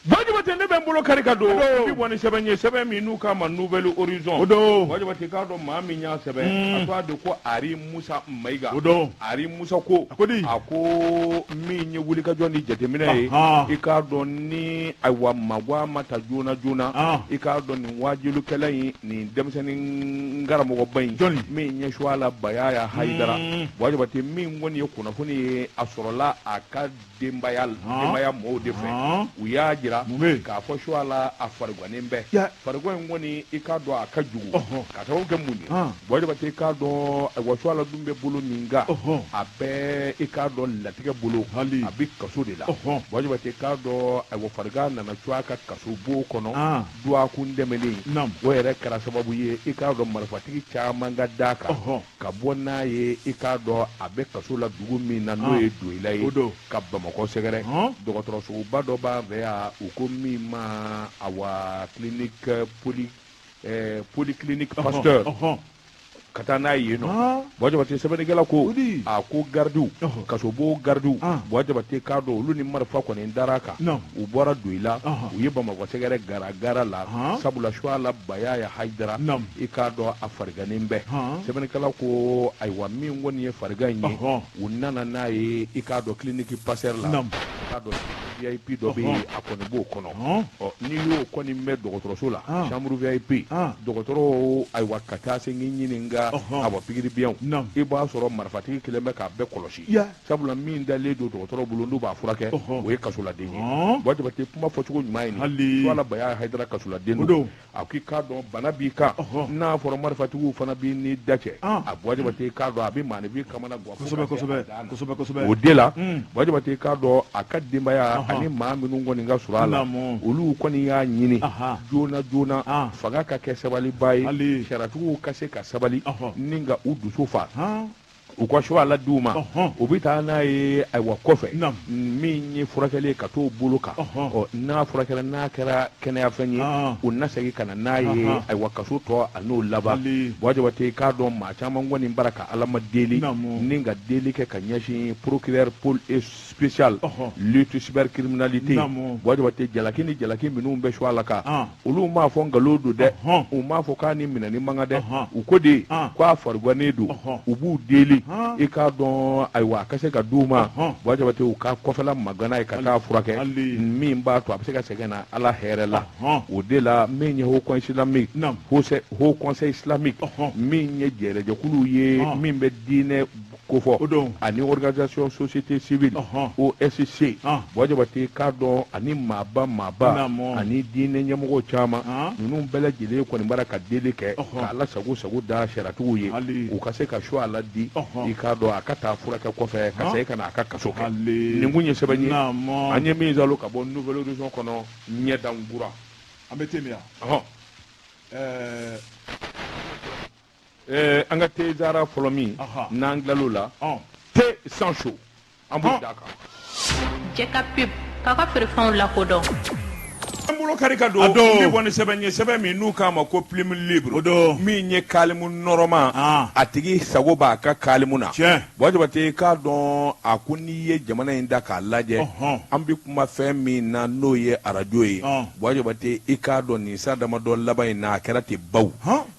Buwa Jabate, ne bɛ n bolo kari ka don bi bɔ ni sɛbɛn ye, sɛbɛn min n'u k'a ma Nouvel Horizon. O don. Buwa Jabate, k'a dɔn maa min y'a sɛbɛn, a tɔgɔ de ko Ari Musa Mayiga. O don. Ari Musa ko A ko di? A ko min ye wulikajɔ ni jateminɛ ye, i k'a dɔn ni ayiwa mabɔ ma ta joona joona, i k'a dɔn nin waajulikɛla in, nin denmisɛnnin karamɔgɔba in Jɔnni? min ye Suwala Bayaya Hayidara. Buwa Jabate, min kɔni ye kunnafoni ye, a sɔrɔla a ka denbaya denbaya mɔgɔw de fɛ. U y'a jira k'a fɔ Suwala a farigannen bɛ. Farigan in kɔni, i k'a dɔn a ka jugu ka sababu kɛ mun ye? Buwa Jabate, i k'a dɔn ayiwa Suwala dun bɛ bolo min kan, a bɛ i k'a dɔn latigɛ bolo, a bɛ kaso de la. Buwa Jabate, i k'a dɔn ayiwa farigan nana cun a kan kasobon kɔnɔ dɔgɔkun tɛmɛnen. O yɛrɛ kɛra sababu ye, i k'a dɔn marifatigi caman ka d'a kan ka bɔ n'a ye, i k'a dɔn a bɛ kaso la dugu min na, n'o ye Doyila ye, ka Bamakɔ sɛgɛrɛ. Dɔgɔtɔrɔsoba dɔ b'an fɛ yan, u ko min ma awa clinique polyclinique Pasteur, ka taa n'a ye yen nɔ. Buwa Jabate, sɛbɛnnikɛla ko a ko garidiw, kasobon garidiw, Buwa Jabate, k'a dɔn olu ni marifa kɔni dara a kan. U bɔra Doyila, u ye Bamakɔ sɛgɛrɛ gara gara la, sabula Suwala Bayaya Hayidara, i k'a dɔn a farigannen bɛ. Sɛbɛnnikɛla ko ayiwa min kɔni ye farigan in ye, u nana n'a ye, i k'a dɔn clinique Pasteur la, i k'a dɔn VIP dɔ bɛ yen, a kɔni b'o kɔnɔ. Ɔ n'i y'o kɔni mɛn dɔgɔtɔrɔso la, chambre VIP, dɔgɔtɔrɔw ayiwa ka taa se k'i ɲininka awa pikiri biɲɛw, i b'a sɔrɔ marifatigi kelen bɛ k'a bɛɛ kɔlɔsi, sabula min dalen don dɔgɔtɔrɔ bolo n'u b'a furakɛ, o ye kasoladen ye. Buwa Jabate, kuma fɔcogo ɲuman ye nin. Suwala Bayaya Hayidara kasoladen don. A ko i k'a dɔn bana b'i kan, n'a fɔra marifatigiw fana b'i ni da cɛ, a Buwa Jabate, i k'a dɔn a bɛ maaninfin kamana gan. Kosɛbɛ. O de la, Buwa Jabate, i k'a dɔn a ka denbaya ani maa minnu kɔni ka surun a la, olu kɔni y'a ɲini joona joona fanga ka kɛ sabaliba ye, sariyatigiw ka se ka sabali ni ka u dusu fa, u ka Suwala di u ma, u bɛ taa n'a ye ayiwa kɔfɛ min ye furakɛli ye ka t'o bolo kan. Ɔ n'a furakɛra, n'a kɛra kɛnɛyafɛn ye, u na segin ka na n'a ye ayiwa kaso tɔ a n'o laban. Buwa Jabate, i k'a dɔn maa caman kɔni bara ka Ala ma deli ni ka deli kɛ ka ɲɛsin procureur pôle spécial lutte cybercriminalité. Buwa Jabate, jalaki ni jalaki minnu bɛ Suwala kan, olu m'a fɔ nkalon don dɛ, u m'a fɔ k'a ni minɛni man kan dɛ. U ko de k'a farigannen don, u b'u deli. joli i k'a dɔn, ayiwa, a ka se ka d'u ma. Buwa Jabate, u ka kɔfɛla magana ye ka taa furakɛ, min b'a to a bɛ se ka segin na Ala hɛrɛ la. O de la, min ye Haut Conseil islamique, Haut Conseil islamique, min ye jɛrɛjɛkulu ye min bɛ diinɛ kofɔ, ani organisation société civile, OSC, Buwa Jabate k'a dɔn, ani maaba maaba ani diinɛ ɲɛmɔgɔ caman, ninnu bɛɛ lajɛlen kɔni bɔra ka deli kɛ ka Ala sago sago da sariyatigiw ye, u ka se ka Suwa ladi, i k'a dɔn, a ka taa furakɛ kɔfɛ ka segin ka na a ka kaso kɛ. Nin kun ye sɛbɛn ye an ye min sɔrɔ ka bɔ Nouvel Horizon kɔnɔ, ɲɛdankura. An bɛ te min yan. An ka te zara fɔlɔ min n'an tilal'o la, thé sans chaud, an b'o d'a kan. Cɛ ka pub k'a ka feerefɛnw lakodɔn. An bolo kari ka don n bɛ bɔ ni sɛbɛn ye, sɛbɛn min n'u k'a ma ko Plume Libre, O don. min ye kalimu nɔrɔma, a tigi sago b'a ka kalimu na. Buwa Jabate k'a dɔn, a ko n'i ye jamana in da k'a lajɛ, an bɛ kuma fɛn min na, n'o ye arajo ye. Buwa Jabate, i k'a dɔn, nin san damadɔ laban in na, a kɛra ten baw.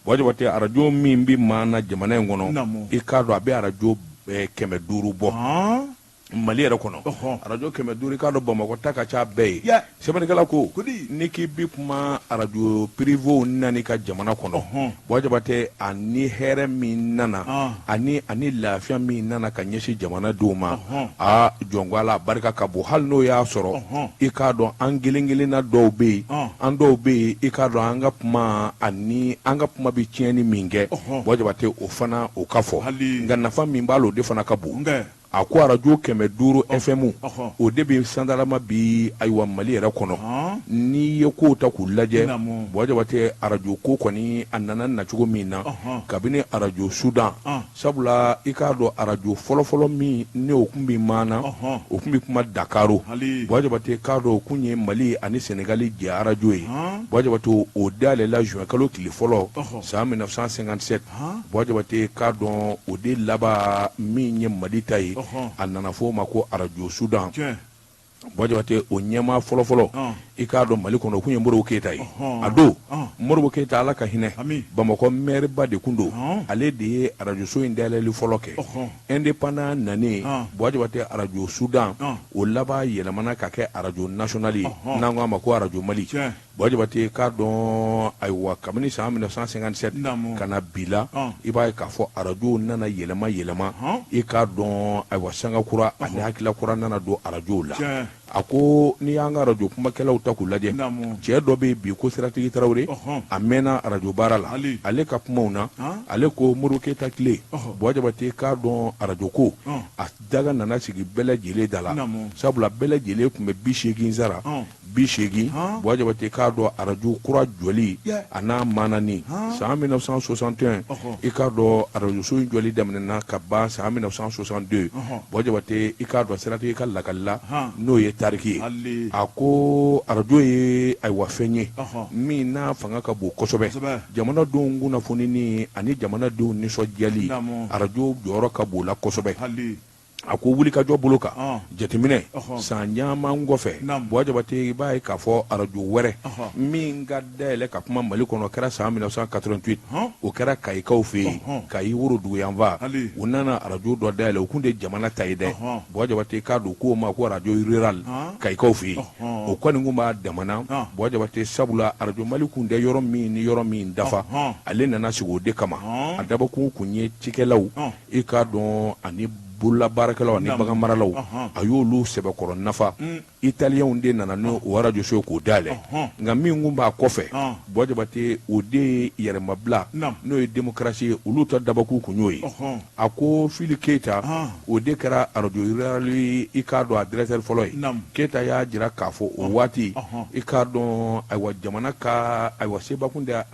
Buwa Jabate, arajo min bɛ maana jamana in kɔnɔ, i k'a dɔn, a bɛ arajo 500 bɔ Mali yɛrɛ kɔnɔ. Arajo 500, i k'a dɔn, Bamakɔ ta ka ca bɛɛ ye. Sɛbɛnnikɛla ko n'i k'i bi kuma arajo privéw nani ka jamana kɔnɔ, Buwa Jabate, ani hɛrɛ min nana ani lafiya min nana ka ɲɛsin jamanadenw ma, aa, jɔn ko Ala, barika ka bon. Hali n'o y'a sɔrɔ, i k'a dɔn, an kelen kelenna dɔw bɛ yen, an dɔw bɛ yen, i k'a dɔn, an ka kuma ani an ka kuma bɛ tiɲɛni min kɛ, Buwa Jabate, o fana o ka fɔ, nka nafa min b'a la, o de fana ka bon. A ko arajo 500 FM, o de bɛ sandalama bi, ayiwa, Mali yɛrɛ kɔnɔ. N'i ye kow ta k'u lajɛ, Buwa Jabate, arajo ko kɔni a nana nacogo min na kabini arajo Sudan, sabula i k'a dɔn, arajo fɔlɔfɔlɔ min ni o tun bɛ maana, o tun bɛ kuma Dakaro. Buwa Jabate k'a dɔn, o tun ye Mali ani Senegali jɛ arajo ye. Buwa Jabate, o dayɛlɛla juin kalo tile fɔlɔ san 1957. Buwa Jabate k'a dɔn, o de laban min ye Mali ta ye, a nana fɔ o ma ko arajo Sudan. Buwa Jabate, o ɲɛmaa fɔlɔfɔlɔ, i k'a dɔn, Mali kɔnɔ, o tun ye Modibo Keyita ye. A don, Modibo Keyita, Ala ka hinɛ, Bamakɔ mɛriba de tun don. Ale de ye arajoso in dayɛlɛli fɔlɔ kɛ. Indépendance nanen, Buwa Jabate, arajo Sudan, o laban yɛlɛmana ka kɛ arajo national ye, n'an ko a ma ko arajo Mali. Buwa Jabate k'a dɔn, ayiwa, kabini san 1957 ka na bi la, i b'a ye k'a fɔ arajow nana yɛlɛma yɛlɛma, i k'a dɔn, ayiwa, sanga kura ani hakilila kura nana don arajow la. A ko n'i y'an ka arajo kumakɛlaw ta k'u lajɛ, cɛ dɔ bɛ yen bi ko Siratigi Tarawele, a mɛnna arajo baara la. Ale ka kumaw na, ale ko Modibo Keyita tile, Buwa Jabate k'a dɔn, arajo ko a daga nana sigi bɛɛ lajɛlen da la, sabula bɛɛ lajɛlen tun bɛ 80 sara, 80. Buwa Jabate k'a dɔn, arajo kura jɔli a n'a maanani san 1961, i k'a dɔn, arajoso in jɔli daminɛna ka ban san 1962. Buwa Jabate, i k'a dɔn, Siratigi ka lakali la, n'o ye tariki ye, a ko arajo ye, ayiwa, fɛn ye min n'a fanga ka bon kosɛbɛ jamanadenw kunnafonini ani jamanadenw nisɔndiyali. Arajo jɔyɔrɔ ka bon la kosɛbɛ. A ko wulikajɔ bolo kan, jateminɛ san caman kɔfɛ, Buwa Jabate, i b'a ye k'a fɔ arajo wɛrɛ min ka dayɛlɛ ka kuma Mali kɔnɔ kɛra san 1988. O kɛra Kayikaw fɛ yen, Kayi woroduguyanfan. U nana arajo dɔ dayɛlɛ, o tun tɛ jamana ta ye dɛ. Buwa Jabate k'a dɔn, k'o ma ko arajo rural Kayikaw fɛ yen, o kɔni tun b'a damana. Buwa Jabate, sabula arajo Mali tun tɛ yɔrɔ min ni yɔrɔ min dafa, ale nana sigi o de kama. A dabɔkun tun ye cikɛlaw, i k'a dɔn, ani bololabaarakɛlaw ani baganmaralaw, a y'olu sɛbɛkɔrɔ nafa. Italiyɛnw de nana n'o arajoso ye k'o dayɛlɛ, nka min tun b'a kɔfɛ, Buwa Jabate, o de ye yɛrɛmabila, n'o ye démocratie ye, olu ta dabɔkun tun y'o ye. A ko Fili Keyita, o de kɛra arajo rural, i k'a dɔn, a directeur fɔlɔ ye. Keyita y'a jira k'a fɔ o waati, i k'a dɔn, ayiwa, jamana ka, ayiwa, seba kun tɛ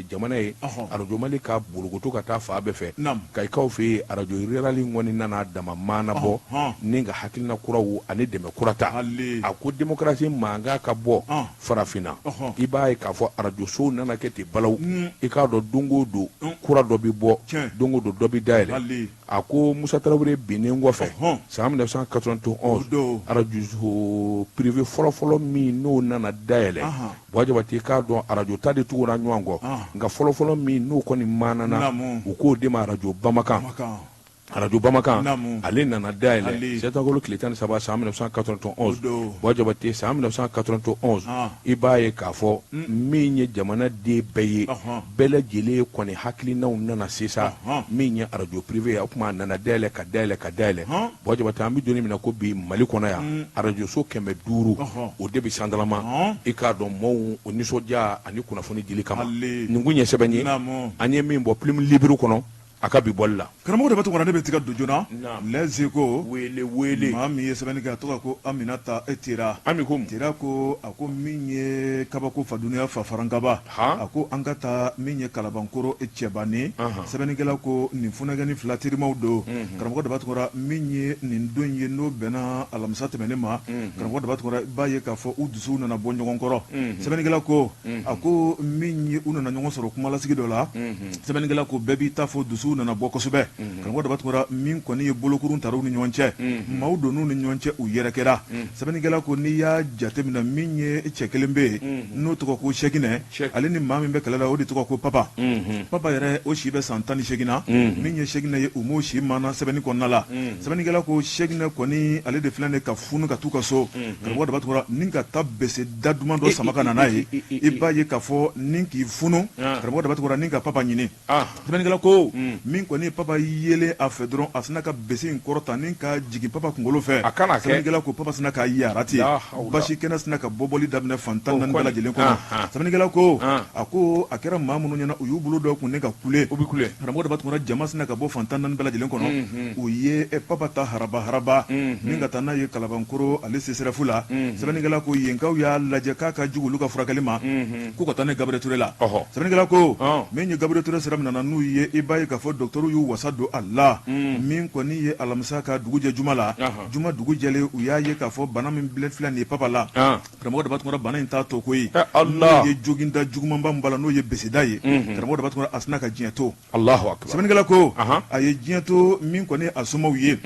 jamana ye, arajo Mali ka bolokoto ka taa fan bɛɛ fɛ. Kayikaw fɛ yen, arajo rural in kɔni nana dama maana bɔ ni ka hakilina kuraw ani dɛmɛ kura ta. A ko démocratie mankan ka bɔ farafinna, i b'a ye k'a fɔ arajosow nana kɛ ten balawu, i k'a dɔn, don o don kura dɔ bɛ bɔ, don o don dɔ bɛ dayɛlɛ. A ko Musa Tarawele binnen kɔfɛ san 1991, arajoso privé fɔlɔfɔlɔ min n'o nana dayɛlɛ, Buwa Jabate k'a dɔn, arajo ta de tugura ɲɔgɔn kɔ, nka fɔlɔfɔlɔ min n'o kɔni maanana, u k'o de ma arajo Bamakan. Arajo Bamakan ale nana dayɛlɛ sɛtanburukalo tile 13 san 1991 Buwa Jabate san 1991 i b'a ye k'a fɔ min ye jamana den bɛɛ ye bɛɛ lajɛlen kɔni hakilinaw nana sisan min ye arajo privé ye o tuma a nana dayɛlɛ ka dayɛlɛ ka dayɛlɛ Buwa Jabate an bɛ don min na ko bi Mali kɔnɔ yan arajoso 500 o de bɛ santalama i k'a dɔn maaw o nisɔndiya ani kunnafoni dili kama nin kun ye sɛbɛn ye an ye min bɔ Plume Libre kɔnɔ a ka bi bɔli la karamɔgɔ Daba Tunkara ne bɛ tigɛ don joona Les Échos wele wele maa min ye sɛbɛnni kɛ a tɔgɔ ko Aminata Tera Ami ko Tera ko a ko min ye kabako fa dunya fa farankaba a ko an ka taa min ye Kalabankɔrɔ Cɛbanin sɛbɛnnikɛla ko nin funankɛnin fila terimaw don karamɔgɔ Daba Tunkara min ye nin don ye n'o bɛnna alamisa tɛmɛnen ma karamɔgɔ Daba Tunkara i b'a ye k'a fɔ u dusuw nana bɔ ɲɔgɔn kɔrɔ sɛbɛnnikɛla ko a ko min ye u nana ɲɔgɔn sɔrɔ kumalasigi dɔ la sɛbɛnnikɛla ko bɛɛ b'i ta fɔ dusuw nana bɔ kosɛbɛ karamɔgɔ Daba Tunkara min kɔni ye bolokurun taara u ni ɲɔgɔn cɛ maaw donn'u ni ɲɔgɔn cɛ u yɛrɛkɛra sɛbɛnnikɛla ko n'i y'a jateminɛ min ye cɛ kelen bɛ yen n'o tɔgɔ ko Sɛkinɛ ale ni maa min bɛ kɛlɛ la o de tɔgɔ ko Papa Papa yɛrɛ o si bɛ san 18 na min ye Sɛkinɛ ye u m'o si maana sɛbɛnni kɔnɔna la sɛbɛnnikɛla ko Sɛkinɛ kɔni ale de filɛ ka funu ka t'u ka so karamɔgɔ Daba Tunkara ni ka taa bese da duman dɔ sama ka na n'a ye i b'a ye k'a fɔ ni k'i funu karamɔgɔ Daba Tunkara ni ka Papa ɲini sɛbɛnnikɛla ko min kɔni Papa yelen a fɛ dɔrɔn a sinna ka bese in kɔrɔta ni ka jigin Papa kunkolo fɛ a kana kɛ sɛbɛnnikɛla ko Papa sinna k'a yara ten basi kɛnɛ sinna ka bɔbɔli daminɛ fan 14 bɛɛ lajɛlen kɔnɔ sɛbɛnnikɛla ko a ko a kɛra maa minnu ɲɛna u y'u bolo dɔ kun ni ka kule u bɛ kule karamɔgɔ Daba Tunkara jama sinna ka bɔ fan 14 bɛɛ lajɛlen kɔnɔ u ye Papa ta haraba haraba ni ka taa n'a ye Kalabankɔrɔ ale CSRéf la sɛbɛnnikɛla ko yenkaw y'a lajɛ k'a ka jugu olu ka furakɛli ma k'u ka taa n'a Gabriel Touré la sɛbɛnnikɛla ko min ye Gabriel Touré sira nana n'u ye i b'a ye k'a fɔ dɔgɔtɔrɔw y'u wasa don a la min kɔni ye alamisa ka dugujɛ juma la juma dugu jɛlen u y'a ye k'a fɔ bana min filɛ nin ye Papa la karamɔgɔ Daba Tunkara bana in t'a to ko ye n'o ye joginda jugumanba min b'a la n'o ye beseda ye karamɔgɔ Daba Tunkara a sinna ka diɲɛ to Alahu akibaru sɛbɛnnikɛla ko a ye diɲɛ to min kɔni a somaw ye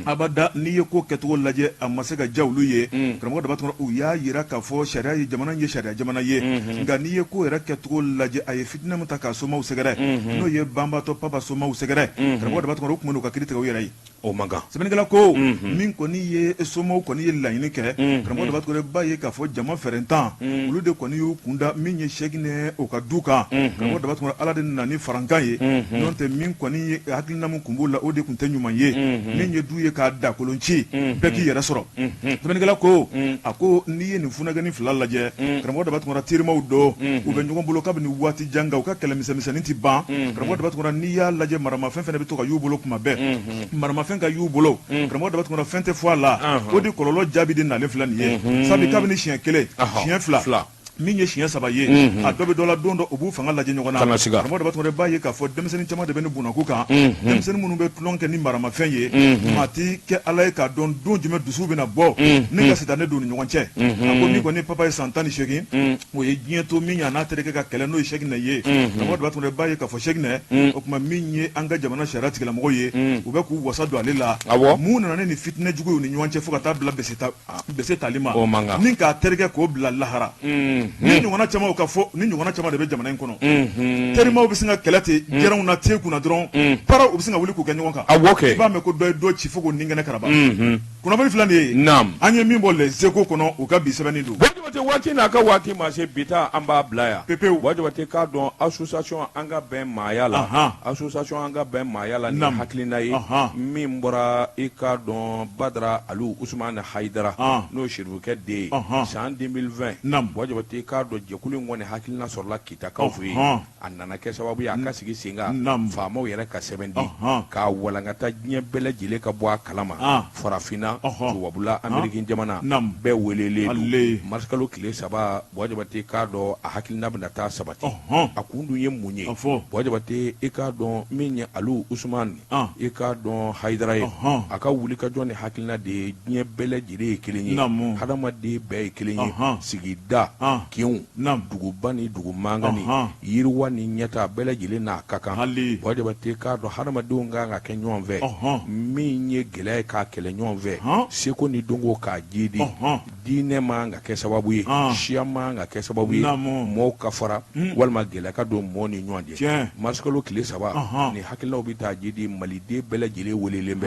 abada n'i ye ko kɛcogo lajɛ a ma se ka diya olu ye karamɔgɔ Daba Tunkara u y'a jira k'a fɔ sariya ye jamana ye sariya jamana ye nka n'i ye ko yɛrɛ kɛcogo lajɛ a ye fitinɛ min ta k'a somaw sɛgɛrɛ n'o ye banbatɔ Papa somaw sɛgɛrɛ karamɔgɔ Daba Tunkara u tun bɛ n'u ka kiri tigɛ u yɛrɛ ye O man kan sɛbɛnnikɛla ko min kɔni ye somaw kɔni ye laɲini kɛ karamɔgɔ Daba Tunkara b'a ye k'a fɔ jama fɛrɛntan olu de kɔni y'u kunda min ye Sɛkinɛ o ka du kan karamɔgɔ Daba Tunkara Ala de nana ni farankan ye n'o tɛ min kɔni ye hakilina min tun b'u la o de tun tɛ ɲuman ye min ye du ye k'a dakolon ci bɛɛ k'i yɛrɛ sɔrɔ sɛbɛnnikɛla ko a ko n'i ye nin funankɛnin fila lajɛ karamɔgɔ Daba Tunkara terimaw don u bɛ ɲɔgɔn bolo kabini waati jan nka u ka kɛlɛ misɛnmisɛnnin tɛ ban karamɔgɔ Daba Tunkara n'i y'a lajɛ maramafɛn fana bɛ to ka y'u bolo kuma bɛɛ maramafɛn ka y'u bolo karamɔgɔ Daba Tunkara fɛn tɛ fɔ a la o de kɔlɔlɔ jaabi de nalen filɛ nin ye sabu kabini siɲɛ kelen siɲɛ fila min ye siɲɛ saba ye a dɔ bɛ dɔ la don dɔ u b'u fanga lajɛ ɲɔgɔn na karamɔgɔ Daba Tunkara b'a ye k'a fɔ denmisɛnnin caman de bɛ nin bunakun kan denmisɛnnin minnu bɛ tulon kɛ ni maramafɛn ye maa tɛ kɛ Ala ye k'a dɔn don jumɛn dusu bɛna bɔ ni ka sitanɛ don u ni ɲɔgɔn cɛ a ko min kɔni Papa ye san 18 o ye diɲɛ to min ye a n'a terikɛ ka kɛlɛ n'o ye Sɛkinɛ ye karamɔgɔ Daba Tunkara b'a ye k'a fɔ Sɛkinɛ o tuma min ye an ka jamana sariya tigilamɔgɔw ye u bɛ k'u wasa don ale la mun nana ni nin fitinɛ jugu ye u ni ɲɔgɔn cɛ fo ka taa bila bese tali ma ni k'a terikɛ k'o bila lahara ni ɲɔgɔnna caman ka fɔ ni ɲɔgɔnna caman de bɛ jamana in kɔnɔ terimaw bɛ sin ka kɛlɛ ten gɛrɛnw na te kunna dɔrɔn para u bɛ sin ka wuli k'u kɛ ɲɔgɔn kan i b'a mɛn ko dɔ ye dɔ ci fo k'o ni kɛnɛ karaba kunnafoni filɛ nin ye an ye min bɔ Les Échos kɔnɔ u ka bi sɛbɛnni don. Buwa Jabate waati n'a ka waati ma se bi ta an b'a bila yan pepewu. Buwa Jabate k'a dɔn association an ka bɛn maaya la association an ka bɛn maaya la ni hakilina ye min bɔra i k'a dɔn Badara Alu Usumani Hayidara n'o ye Serifukɛ den ye san 2020 Buwa Jabate k'a dɔn jɛkulu in kɔni hakilina sɔrɔla Kitakaw fɛ yen. A nana kɛ sababu ye a ka sigi sen kan faamaw yɛrɛ ka sɛbɛn di k'a walankata diɲɛ bɛɛ lajɛlen ka bɔ a kalama farafinna tubabula ameriki jamana bɛɛ welelen don marisikalo tile 3 Buwa Jabate k'a dɔn a hakilina bɛna taa sabati a kun dun ye mun ye Buwa Jabate i k'a dɔn min ye Alu Usumani i k'a dɔn Hayidara ye a ka wulikajɔ ni hakilina de ye diɲɛ bɛɛ lajɛlen ye kelen ye hadamaden bɛɛ ye kelen ye sigida kinw duguba ni dugu mankani yiriwa ni ɲɛtaa bɛɛ lajɛlen n'a ka kan Buwa Jabate k'a dɔn hadamadenw kan ka kɛ ɲɔgɔn fɛ min ye gɛlɛya ye k'a kɛlɛ ɲɔgɔn fɛ. Seko ni dɔnko k'a jiidi. Diinɛ man ka kɛ sababu ye, siya man ka kɛ sababu ye mɔɔw ka fara walima gɛlɛya ka don mɔɔ ni ɲɔgɔn cɛ. Marisikalo tile 3, nin hakililaw bɛ taa jiidi. Maliden bɛɛ lajɛlen welelen bɛ,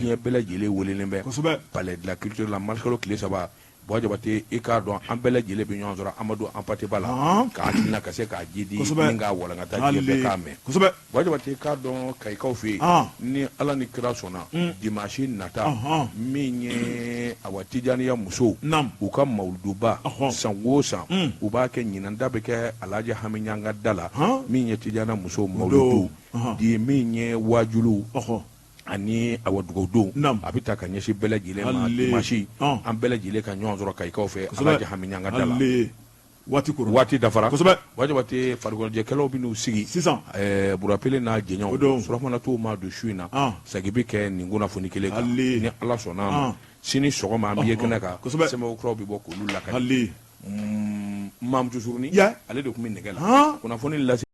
diɲɛ bɛɛ lajɛlen welelen bɛ Palais de la culture la marisikalo tile 3. Buwa Jabate, i k'a dɔn an bɛɛ lajɛlen bɛ ɲɔgɔn sɔrɔ Amadu Anpate Ba la ka hakilina ka se k'a jiidi ni k'a walankata diɲɛ bɛɛ k'a mɛn. Buwa Jabate, i k'a dɔn Kayikaw fɛ yen, ni Ala ni kira sɔnna, dimanche nata min ye awa Tijaniya musow u ka mawuluduba, san o san u b'a kɛ, ɲinan ta bɛ kɛ Alhaji Hami Ɲan ka da la, min ye Tijaniya musow mawuludu di, min ye waajulu ani awa dugawudon, a bɛ taa ka ɲɛsin bɛɛ lajɛlen ma dimanche, an bɛɛ lajɛlen ka ɲɔgɔn sɔrɔ Kayikaw fɛ Alhaji Hami Ɲan ka da la. Waati waati dafara. Kosɛbɛ. Buwa Jabate, farikoloɲɛnajɛkɛlaw bɛ n'u sigi sisan, Burapele n'a jɛɲɔgɔnw, surafana to ma don su in na, segin bɛ kɛ nin kunnafoni kelen kan ni Ala sɔnna a ma. Sini sɔgɔma an bɛ ye kɛnɛ kan, sɛbɛn kuraw bɛ bɔ k'olu lakali. Mamutu Surunin, ale de tun bɛ nɛgɛ la kunnafoni lase.